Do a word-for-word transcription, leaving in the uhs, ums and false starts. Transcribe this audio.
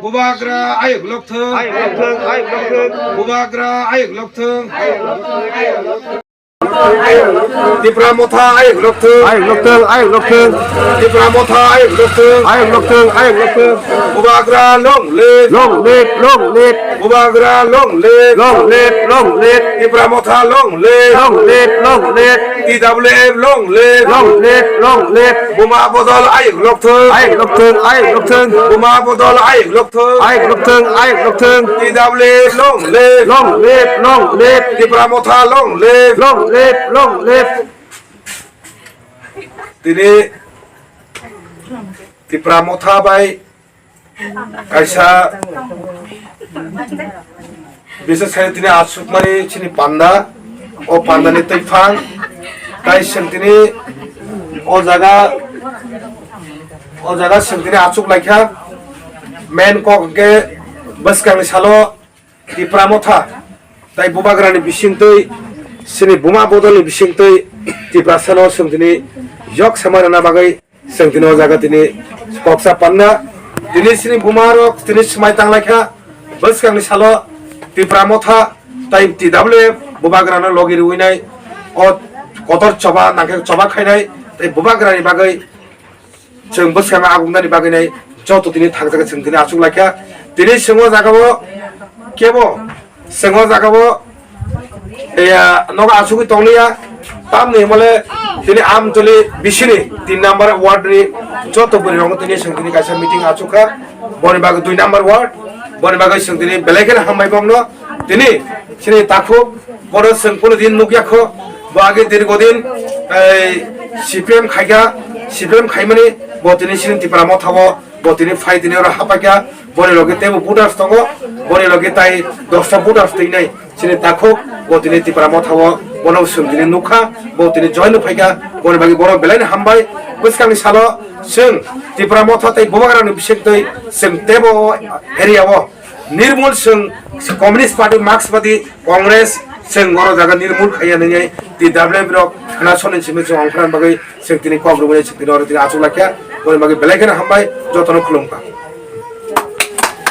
Bubagra ayuk lokthung. Ayuk lokthung, ayuk lokthung. Bubagra ayuk lokthung. Tipra Motha ayuk lokthung. Ayuk lokthung, ayuk lokthung. Tipra Motha ayuk lokthung. Ayuk lokthung, ayuk lokthung. Bubagra long live. Long live, long live. Bubagra long live. Long live, long live. Tipra Motha long live. Long live, long live. T W F long live. Long live, long live. Buma bodol ayuk lokthung. Ayuk lokthung, ayuk lokthung. Buma bodol ayuk lokthung. Ayuk lokthung, ayuk lokthung. T W F long live. Long live, long live. Tipra Motha long live. Long live, long live. Tini Tipra Motha bai kaisa, bises khe tini achukmani chini panda, o pandani twiphang, tai chwng tini o jaga, o jaga chwng tini achuk laikha. Main kok hwnkhe bwskangni salo Tipra Motha tai Bubagrani bisingtwi, chini Buma bodolni bisingtwi Tiprasano chwng tini yok samai rwna bagwi chwng tini o jaga tini koksa panna. Tini chini Buma rok tini swmai tanglaikha, bwskangni salo Tipra Motha tai T W F Bubagrano logi rwinai, o kotor choba nangkhe choba khainai tai Bubagrani bagwi chwng bwskangno agungnani bagwi nai joto tini thangjaga chwng tini achuk laikha. Tini chwng o jaga o kebo chwng o jaga o, ya, nogo achugwi tongliya. Tamni himale tini Amtoli bisini tin number ward ni joto bwrwi rok tini chwng tini kaisa meeting achukha. Boni bagwi dui number ward, boni bagwi chwng tini belai kheno hambai bokno. Tini chini takhuk, bono chwng kunu din nukya kho, bo age dirgo din, ei, C P M khaikha, C P M khaimani, bo tini chini Tipra Motha o, bo tini phai tini oro hapaikha, boni logi teibo voters tongo, boni logi tai dosta voters twi nai chini takhuk, bo tini Tipra Motha o, bono chwng tini nukha, bo tini join phaikha, boni bagwi bono belai no hambai. Bwskangni salo chwng Tipra Motha tei Bubagrani bisingtwi chwng teibo area o Nirmul chwng Communist Party, Marxist Party, Congress chwng oro jaga nirmul khaiya nwngnai T W F rok khna soni simi chwng ongkhorna bagwi chwng tini kok rwmani chwng tini oro tini achuk laikha. Boni bagwi belai kheno hambai, jotono khulumkha.